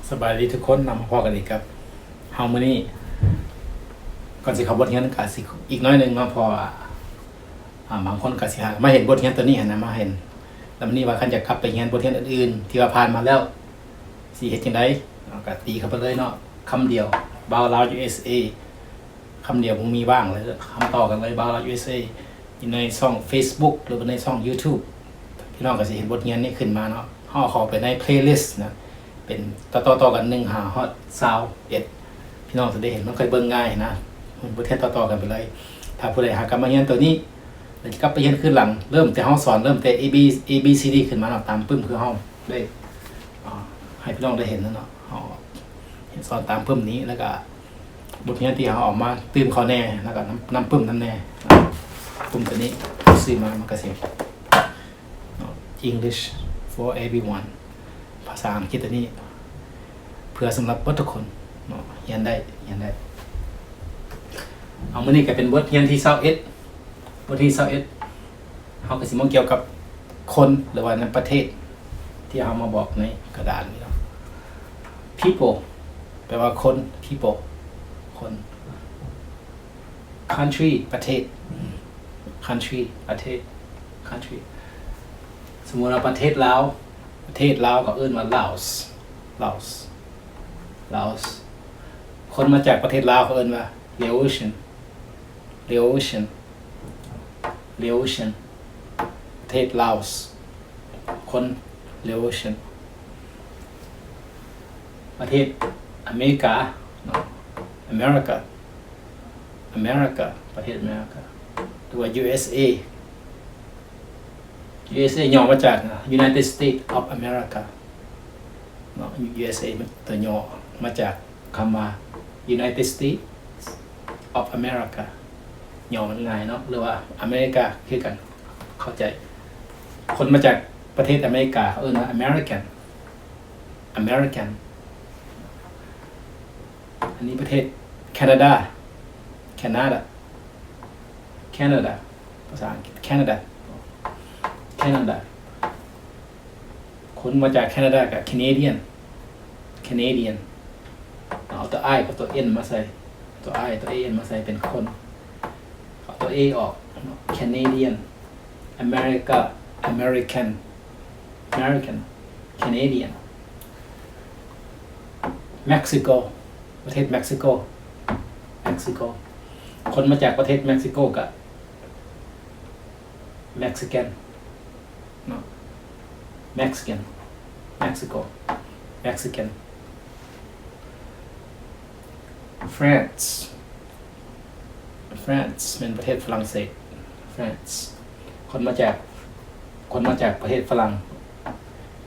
ສະບາຍດີທຸກຄົນເນາະ ມາພໍ້ກັນອີກກັບເຮົາມື້ນີ້. ກ່ອນຊິເຂົ້າບົດຮຽນກະຊິອີກໜ້ອຍໜຶ່ງເນາະ ເພາະວ່າ ອາ ບາງຄົນກະຊິຫາ ມາເຫັນບົດຮຽນໂຕນີ້ຫັ້ນນະ ມາເຫັນ ແລ້ວມື້ນີ້ວ່າຄັນຈະກັບໄປຮຽນບົດຮຽນອື່ນໆ ທີ່ວ່າຜ່ານມາແລ້ວ ຊິເຮັດຈັ່ງໃດເນາະ ກະຕີເຂົ້າໄປເລີຍເນາະ ຄຳດຽວ ບ່າວລາວ ຢູເອສເອ ຄຳດຽວບໍ່ມີຫວ່າງເລີຍ ຄຳຕໍ່ກັນເລີຍ ບ່າວລາວ ຢູເອສເອ ຢູ່ໃນຊ່ອງເຟສບຸກ ຫຼືວ່າໃນຊ່ອງຢູທູບ ພີ່ນ້ອງກໍຊິເຫັນບົດຮຽນນີ້ຂຶ້ນມາເນາະ. ເຮົາເອົາເຂົ້າໄປໃນເພລລິສນະ ເປັນຕໍ່ໆກັນ ໜຶ່ງຫາຮອດຊາວເອັດ ພີ່ນ້ອງຈະໄດ້ເຫັນ ມັນຄ່ອຍເບິ່ງງ່າຍນະ ເປັນບົດຮຽນຕໍ່ໆກັນໄປເລີຍ. ຖ້າຜູ້ໃດຫາກັບມາຮຽນໂຕນີ້ ແລ້ວຈະກັບໄປຮຽນຄືນຫຼັງ ເລີ່ມແຕ່ເຮົາສອນ ເລີ່ມແຕ່ ເອ ບີ ເອ ບີ ຊີ ດີ ຂຶ້ນມາເນາະ ຕາມປຶ້ມຄືເຮົາໄດ້ ອ່າ ໃຫ້ພີ່ນ້ອງໄດ້ເຫັນນະເນາະ ເຮົາສອນຕາມປຶ້ມນີ້ ແລ້ວກະ ບົດຮຽນທີ່ເຮົາເອົາມາຕື່ມເຂົ້າແດ່ ແລ້ວກໍນຳ ນຳປຶ້ມນຳແດ່. ປຶ້ມຕົວນີ້ຊື້ມາ ມັນກໍຊິເນາະ English for everyone ພາສາອັງກິດຕົວນີ້ ເພື່ອສຳລັບເບິດທຸກຄົນເນາະ ຮຽນໄດ້ ຮຽນໄດ້. ເອົາ ມື້ນີ້ກໍເປັນບົດຮຽນທີຊາວເອັດ ບົດທີຊາວເອັດ ເຮົາກໍຊິມາກ່ຽວກັບຄົນ ຫຼືວ່ານຳປະເທດ ທີ່ເຮົາມາບອກໃນກະດານນີ້ເນາະ. People ແປວ່າຄົນ people ຄົນ. Country ປະເທດ Country ປະເທດ Country ສົມມຸດວ່າປະເທດລາວ ປະເທດລາວກໍເອີ້ນວ່າ Laos Laos Laos ຄົນມາຈາກປະເທດລາວເຂົາເອີ້ນວ່າ Laotian Laotian Laotian ປະເທດ Laos ຄົນ Laotian. ປະເທດອາເມລິກາເນາະ America America ປະເທດອາເມລິກາ ຫຼືວ່າ ຢູເອສເອ ຢູເອສເອ ຫຍໍ້ມາຈາກ United States of America ເນາະ USA ມັນຕົວຫຍໍ້ມາຈາກຄຳວ່າ United States of America ຫຍໍ້ມັນງ່າຍເນາະ ຫຼືວ່າອາເມລິກາຄືກັນ ເຂົ້າໃຈ. ຄົນມາຈາກປະເທດອາເມລິກາ ເຂົາເອີ້ນວ່າ American American. ອັນນີ້ປະເທດແຄນາດາ Canada Canada ພາສາອັງກິດ Canada Canada ຄົນມາຈາກແຄນາດາກໍ Canadian Canadian ເອົາຕົວ I ກັບຕົວ N ມາໃສ່ ຕົວ I ຕົວ A N ມາໃສ່ເປັນຄົນ ເອົາຕົວ A ອອກ Canadian America American American Canadian Mexico ປະເທດເມັກຊິໂກ Mexico ຄົນມາຈາກປະເທດເມັກຊິໂກກະ Mexican ເນາະ Mexican Mexico Mexican France France ແມ່ນປະເທດຝຣັ່ງເສດ France ຄົນມາຈາກ ຄົນມາຈາກປະເທດຝຣັ່ງ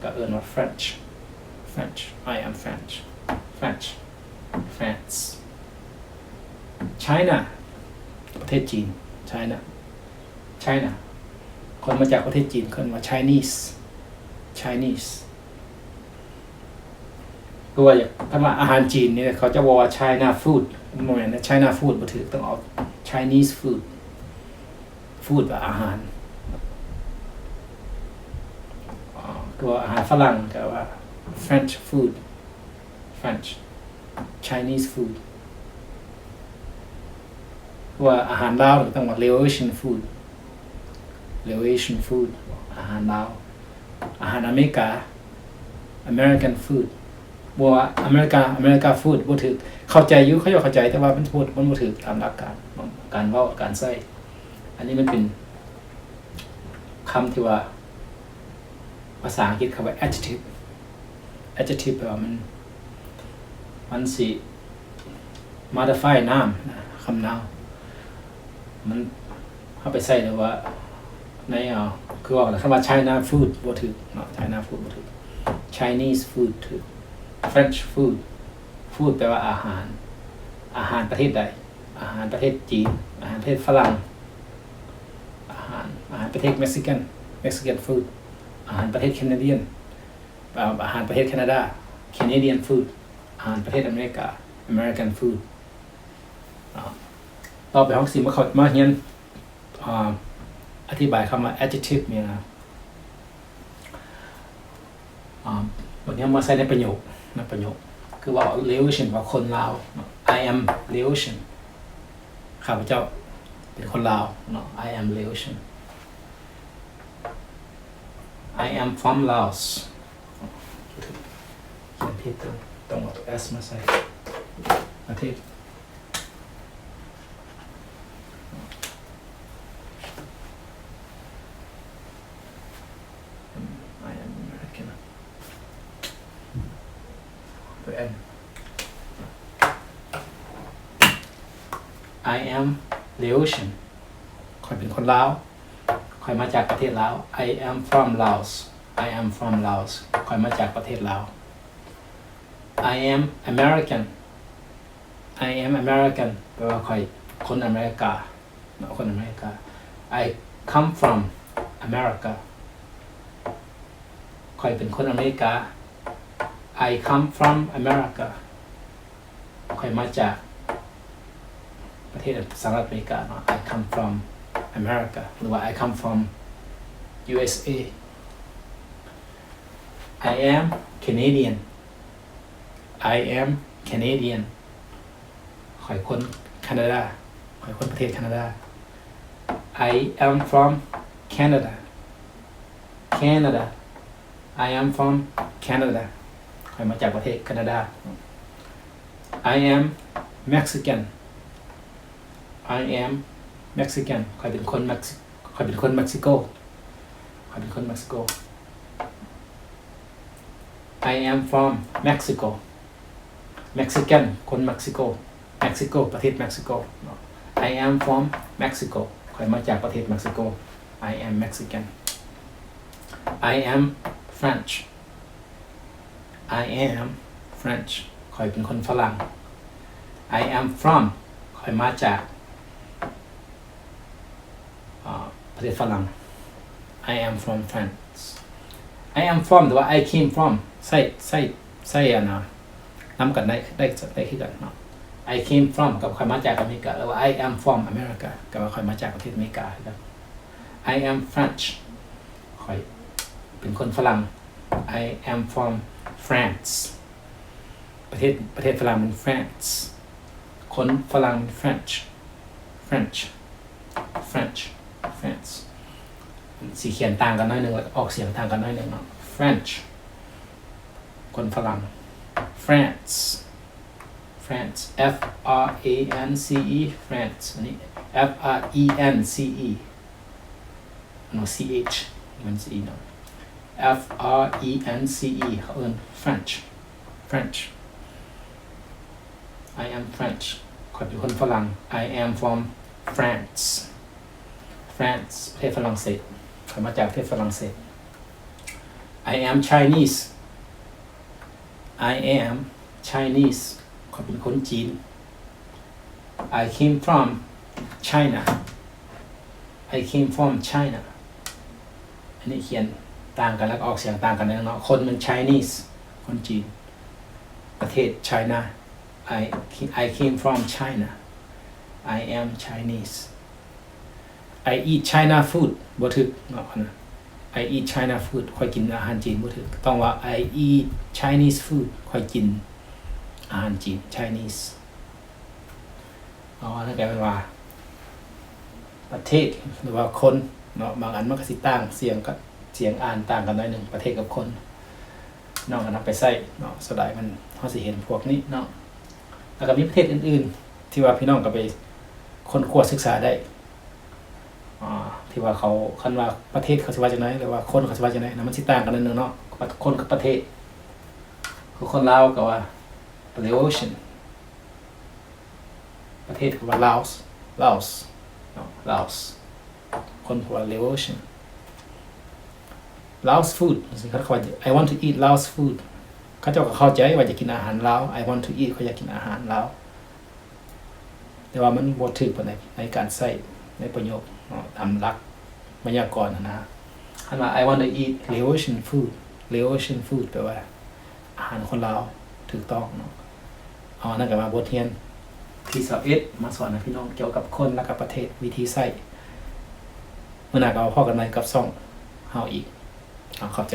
ກໍເອີ້ນວ່າ French French I am French French France China ປະເທດຈີນ China China ຄົນມາຈາກປະເທດຈີນ ເອີ້ນວ່າ Chinese Chinese ຄືວ່າ ຄັນວ່າອາຫານຈີນນີ້ ເຂົາຈະເວົ້າວ່າ China food ບໍ່ແມ່ນ China food ບໍ່ຖືກ ຕ້ອງເອົາ Chinese food food ວ່າອາຫານ ຄືວ່າອາຫານຝຣັ່ງ ກໍວ່າ French food French Chinese food ຄືວ່າອາຫານລາວ ກໍຕ້ອງວ່າ Laotian food Laotian food ອາຫານລາວ ອາຫານອາເມລິກາ American food ບໍ່ວ່າອາເມລິກາ America food ບໍ່ຖືກ ເຂົ້າໃຈຢູ່ ເຂົາເຈົ້າເຂົ້າໃຈ ແຕ່ວ່າມັນບໍ່ ມັນບໍ່ຖືກຕາມຫຼັກການ ການເວົ້າ ການໃຊ້ ອັນນີ້ມັນເປັນຄຳທີ່ວ່າ ພາສາອັງກິດເຂົາວ່າ adjective adjective ແປວ່າມັນ ມັນຊິ modify noun ນະ ຄຳ noun ມັນ ເຮົາໄປໃສ່ແລ້ວວ່າ ໃນ ເອີ ຄືວ່າ ຄັນວ່າ China food ບໍ່ຖືກເນາະ China food ບໍ່ຖືກ Chinese food ຖືກ French food food ແປວ່າອາຫານ ອາຫານປະເທດໃດ ອາຫານປະເທດຈີນ ອາຫານປະເທດຝຣັ່ງ ອາຫານ ອາຫານປະເທດ Mexican Mexican food ອາຫານປະເທດ Canadian ອາ ອາຫານປະເທດ Canada Canadian food ອາຫານປະເທດອາເມລິກາ American food ເນາະ. ຕໍ່ໄປເຮົາຊິມາເຂົ້າ ມາຮຽນ ອາ ອະທິບາຍຄຳວ່າ adjective ນີ້ນະ ອາ ບັດນີ້ເຮົາມາໃສ່ໃນປະໂຫຍກ ໃນປະໂຫຍກ ຄືວ່າ Laotian ວ່າຄົນລາວເນາະ. I am Laotian. ຂ້າພະເຈົ້າເປັນຄົນລາວເນາະ. I am Laotian. I am from Laos. ຂຽນຜິດ ຕ້ອງເອົາຕົວ S ມາໃສ່ ປະເທດ I am American. ຕົວ N. I am Laotian. ຂ້ອຍເປັນຄົນລາວ. ຂ້ອຍມາຈາກປະເທດລາວ. I am from Laos. I am from Laos. ຂ້ອຍມາຈາກປະເທດລາວ. I am American. I am American. ແປວ່າຂ້ອຍຄົນອາເມລິກາເນາະ, ຄົນອາເມລິກາ. I come from America. ຂ້ອຍເປັນຄົນອາເມລິກາ. I come from America. ຂ້ອຍມາຈາກປະເທດສະຫະລັດອາເມລິກາເນາະ. I come from America ຫຼືວ່າ I come from USA. I am Canadian. I am Canadian. ຂ້ອຍຄົນແຄນາດາ. ຂ້ອຍຄົນປະເທດແຄນາດາ. I am from Canada. Canada. I am from Canada. ຂ້ອຍມາຈາກປະເທດແຄນາດາ. I am Mexican. I am Mexican. ຂ້ອຍເປັນຄົນເມັກຊິ ຂ້ອຍເປັນຄົນເມັກຊິໂກ. ຂ້ອຍເປັນຄົນເມັກຊິໂກ. I am from Mexico. Mexican. ຄົນເມັກຊິໂກ. ເມັກຊິໂກ ປະເທດເມັກຊິໂກເນາະ. I am from Mexico. ຂ້ອຍມາຈາກປະເທດເມັກຊິໂກ. I am Mexican. I am French. I am French. ຂ້ອຍເປັນຄົນຝຣັ່ງ. I am from. ຂ້ອຍມາຈາກ ອາ ປະເທດຝຣັ່ງ. I am from France. I am from ຫຼືວ່າ I came from ໃຊ້ ໃຊ້ ໃຊ້ອັນນະ ນຳກັນໄດ້ ໄດ້ ໄດ້ຄືກັນເນາະ. I came from ກັບຂ້ອຍມາຈາກອາເມລິກາ ຫຼືວ່າ I am from America ກໍວ່າຂ້ອຍມາຈາກປະເທດອາເມລິກາຄືກັນ. I am French. ຂ້ອຍເປັນຄົນຝຣັ່ງ. I am from France. ປະເທດ ປະເທດຝຣັ່ງເປັນ France. ຄົນຝຣັ່ງເປັນ French. French. French. France. ຊິຂຽນຕ່າງກັນໜ້ອຍໜຶ່ງ ແລະ ອອກສຽງຕ່າງກັນໜ້ອຍໜຶ່ງເນາະ. French. ຄົນຝຣັ່ງ. France. France. F R A N C E. France. ອັນນີ້ F R E N C E. ເນາະ C H ມັນ C E ເນາະ. F R E N C E ເຂົາເອີ້ນ French. French. I am French. ຂ້ອຍເປັນຄົນຝຣັ່ງ. I am from France. France. ປະເທດຝຣັ່ງເສດ. ຂ້ອຍມາຈາກປະເທດຝຣັ່ງເສດ. I am Chinese. I am Chinese. ຂ້ອຍເປັນຄົນຈີນ. I came from China. I came from China. ອັນນີ້ຂຽນຕ່າງກັນ ແລ້ວກໍອອກສຽງຕ່າງກັນເນາະ. ຄົນມັນ Chinese ຄົນຈີນ. ປະເທດ China. I, I came from China. I am Chinese. I eat China food ບໍ່ຖືກເນາະ. I eat China food ຂ້ອຍກິນອາຫານຈີນ. ບໍ່ຖືກ. ຕ້ອງວ່າ I eat Chinese food ຂ້ອຍກິນອາຫານຈີນ. Chinese. ອໍ ນັ້ນກະແປວ່າ ປະເທດ ຫຼືວ່າຄົນເນາະ. ບາງອັນມັນກະຊິຕ່າງສຽງກັບ ສຽງອ່ານຕ່າງກັນໜ້ອຍໜຶ່ງ ປະເທດກັບຄົນ. ນ້ອງກະນຳໄປໃຊ້ເນາະ. ສ່ວນຫຼາຍມັນ ເຮົາຊິເຫັນພວກນີ້ເນາະ. ແລ້ວກະມີປະເທດອື່ນໆ ທີ່ວ່າພີ່ນ້ອງກະໄປຄົ້ນຄວ້າສຶກສາໄດ້ ອາ ທີ່ວ່າເຂົາ ຄັນວ່າປະເທດເຂົາຊິວ່າຈັ່ງໃດ ຫຼືວ່າຄົນເຂົາຊິວ່າຈັ່ງໃດນະ ມັນຊິຕ່າງກັນໜ້ອຍໜຶ່ງເນາະ. ຄົນກັບປະເທດ ຄືຄົນລາວກະວ່າ Laotian. ປະເທດກະວ່າ Laos, Laos ເນາະ Laos. ຄົນກະວ່າ Laotian. Laos food ຈັ່ງຊີ້ ຄັນເຂົາວ່າ I want to eat Laos food ເຂົາເຈົ້າກະເຂົ້າໃຈວ່າຢາກກິນອາຫານລາວ. I want to eat ຂ້ອຍຢາກກິນອາຫານລາວ. ແຕ່ວ່າມັນບໍ່ຖືກປານໃດໃນການໃຊ້ໃນປະໂຫຍກເນາະ ຕາມຫຼັກໄວຍາກອນຫັ້ນນະ. ຄັນວ່າ I want to eat Laotian food, Laotian food ແປວ່າ ອາຫານຄົນລາວຖືກຕ້ອງເນາະ. ເອົາ ອັນນັ້ນກະມາບົດຮຽນທີຊາວເອັດ ມາສອນໃຫ້ພີ່ນ້ອງກ່ຽວກັບຄົນ ແລະກະປະເທດ ວິທີໃຊ້. ມື້ໜ້າກະມາພໍ້ກັນໃໝ່ກັບຊ່ອງເຮົາອີກ. ເອົາ ຂອບໃຈ.